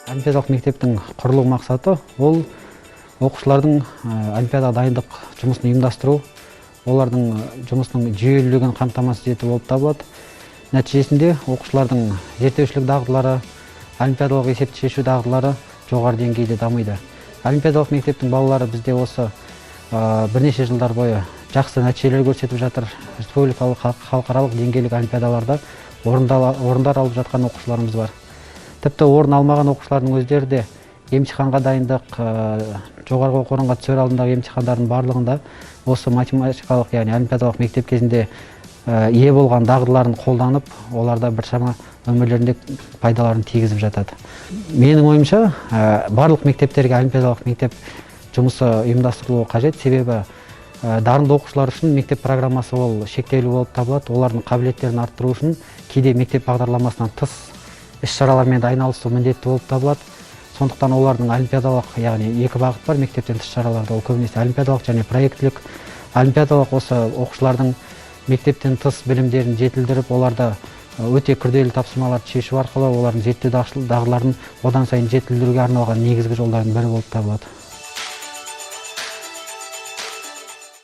Олимпиадалық мектептің құрылу мақсаты – ол оқушылардың олимпиадаға дайындық жұмысын ұйымдастыру, олардың жұмысының жүйелілігін қамтамасыз ету болып табылады. Нәтижесінде оқушылардың зерттеушілік дағдылары, олимпиадалық есепті шешу дағдылары жоғары деңгейде дамиды. Олимпиадалық мектептің балалары бізде осы бірнеше жылдар бойы жақсы нәтижелер көрсетіп жатыр. Республикалық, халықаралық деңгейлік олимпиадаларда орындар алып жатқан оқушыларымыз бар. Тіпті орын алмаған оқушылардың өздері де емтиханға дайындық, жоғарғы оқу орынға түсер алдындағы емтихандардың барлығында осы математикалық, яғни олимпиадалық мектеп кезінде ие болған дағдыларын қолданып, оларда біршама өмірлерінде пайдаларын тигізіп жатады. Менің ойымша, барлық мектептерге олимпиадалық мектеп жұмысы ұйымдастырылуы қажет, себебі дарынды оқушылар үшін мектеп программасы ол шектеулі болып табылады. Олардың қабілеттерін арттыру үшін кейде мектеп бағдарламасынан тыс іс шаралармен де айналысу міндетті болып табылады. Сондықтан олардың олимпиадалық, яғни екі бағыт бар мектептен тыс шараларда, ол көбінесе олимпиадалық және проектілік. Олимпиадалық осы оқушылардың мектептен тыс білімдерін жетілдіріп, оларда өте күрделі тапсырмаларды шешу арқылы олардың зерттеу дағдыларын одан сайын жетілдіруге арналған негізгі жолдардың бірі болып табылады.